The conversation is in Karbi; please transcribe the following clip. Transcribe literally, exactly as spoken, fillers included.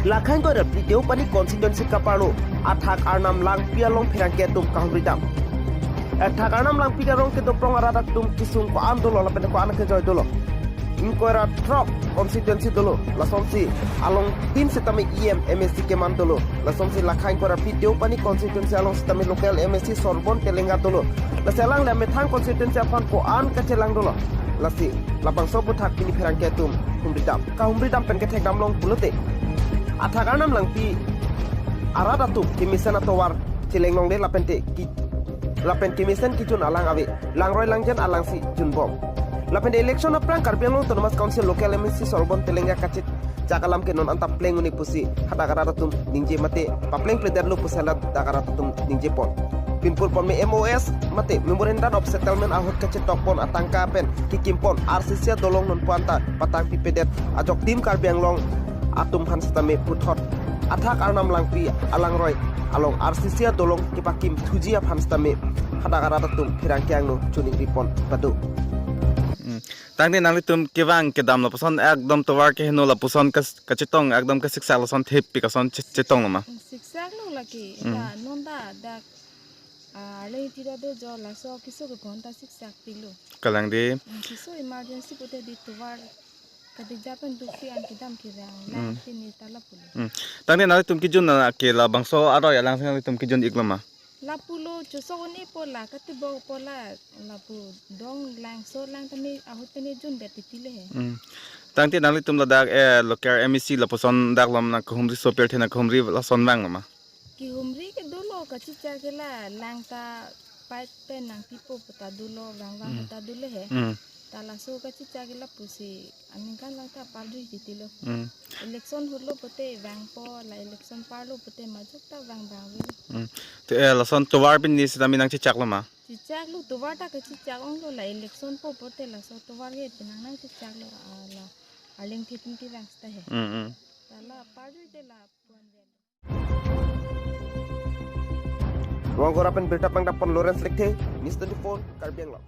Lakha ingkoi ra phli Deopani constituency kaparlo athak Arnam Langpi along pherangke atum kahumri dam. Athak Arnam Langpi arong kedo prong arat atum kesung ko-an dolo lapen ko-an kejoi dolo. Ingkoi ra throk constituency dolo, lasonsi along tin setame E M, M A C keman dolo. Lasonsi lakha ingkoi ra phli Deopani constituency along setame local M A C Sorbon Telenga dolo. Lasi alang le amethang constituency aphan ko-an kachelang dolo. Lasi labangso aphuthak pini pherangke atum humri dam. Kahumri dam pen kethek dam long pulote, athak Arnam Langpi arat atum kemesen atovar cheleng longle lapente ki, lapen kemesen kejun alang ave, langroi langjen alangsi junbom. Lapente election aphrang Karbi Anglong Autonomous Council local M A C Sorbon Telenga kachechak alam ke non anta pleng un-e pusi hadak arat atum ningje mate papleng pledetlo pusi hadak arat atum ningjepon. Pinpur ponme M O S mate Memorandum of Settlement ahut kachetokpon atangka pen kekimpon R C C adolong nonpu anta patangpipedet ajok Team Karbi Anglong atum aphan setame puthot athak Arnam Langpi alangroi along R C C adolong kepakim thuji aphan setame hadak arat atum pherangke angno choningripon pado. Hmm. Tangte nanglitum kevang kedam lapuson ekdom tovar keheno lapuson kas-, kachetong ekdom kasiksak lason thepik ason che-, chetong lo ma? Siksak lo lake, Hmm. ta non ta dak, ah, arleng tira do jo laso keso kebon ta siksak pilo. Kalang de. Hmm, keso emergency pute di tovar kadija pen dukti an kedam kevang, Hmm. lang pini ta lapulo. Hmm. Tangte nanglitum kejun na ke labangso aroi alangsi nanglitum kejun iklo ma? Lapulo chosok un-epo la, katibokpo la, lapu dong langso lang tame ahut tame jundet titi le he. Hmm. Tangte nanglitum ladak, eh, local M A C lapuson dak lom nangkahumri sopir the nangkahumri lason vanglo ma? Kehumri ke dolo kachechak ke la, lang ta pipe pen nangpipo puta dolo, vangvang Hmm. puta dolo he. Hmm. Ta laso kachechak ke lapusi aningkan lang ta pardui titi lo. Hmm. Election holo pute vangpo, la election parlo pute majok ta vang vang velo. Hmm. Te, eh, lason tovar pini setame nangchechak lo ma? Chechak lo, tovar ta kachechak ong lo, la election po pute laso tovar ke penang nangchechak lo, ah, la arleng thepin kevang seta he. Hmm, hmm. Ta la pardui te la puan velo. Wangkora pen birta pangdapon Lawrence Lekthe, News twenty-four, Karbi Anglong.